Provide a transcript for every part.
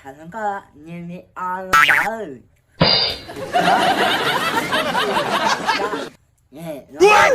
Tham hluas nkauj nyias me o no tawv. Nyob tsev,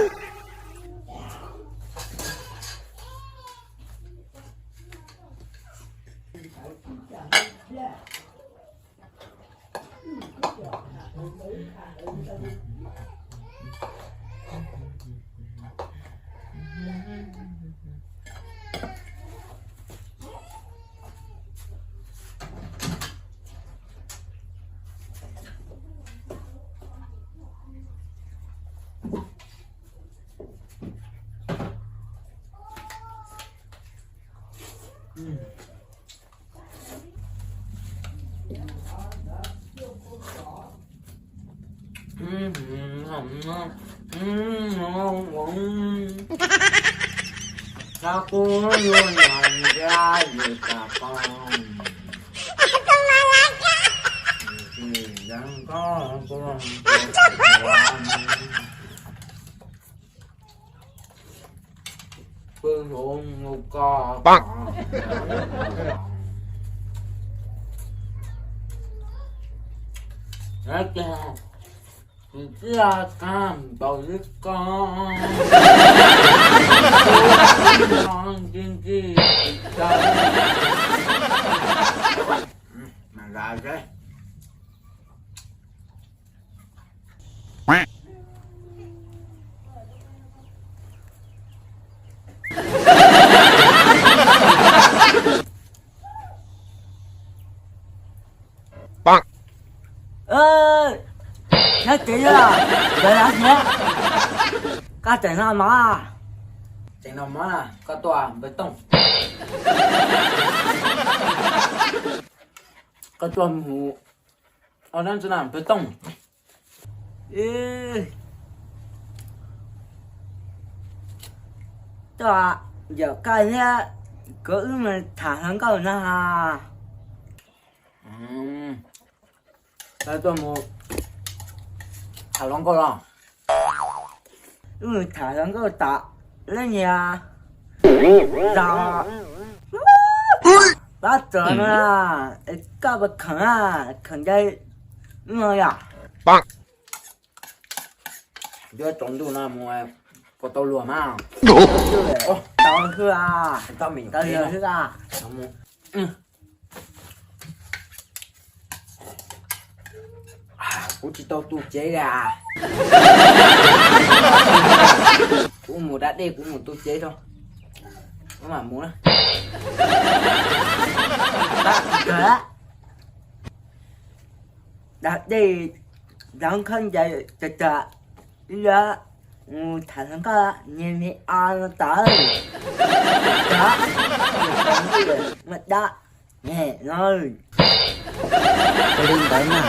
nkawd lav thiab. Koj tseem noj mov? Tseem noj mov na, koj tuaj npawg Tooj. Koj tuaj mus ua dab tsi na npawg Tooj? Tuaj yawm koj thiab, kuv wb mus tham hluas nkauj no. Koj tuaj mus tham hluas nkauj los? Wb mus tham hluas nkauj tom lub niag zos Pab Txos no, es koj puas khoom, khoom ncaj no yom? Yuav tsaus ntuj no mus puas tau luag mas? Tau hwj, tau luag hwj. Kuv tsis tau tu cev li. Kuv mus da dej, kuv mus tu cev tso, kuv mam mus na. Da dej, da khab ncais tas tas, ib yam mus tham hluas nkauj nyias me o no tawv. Muaj dab no. Ua li ntawd mas.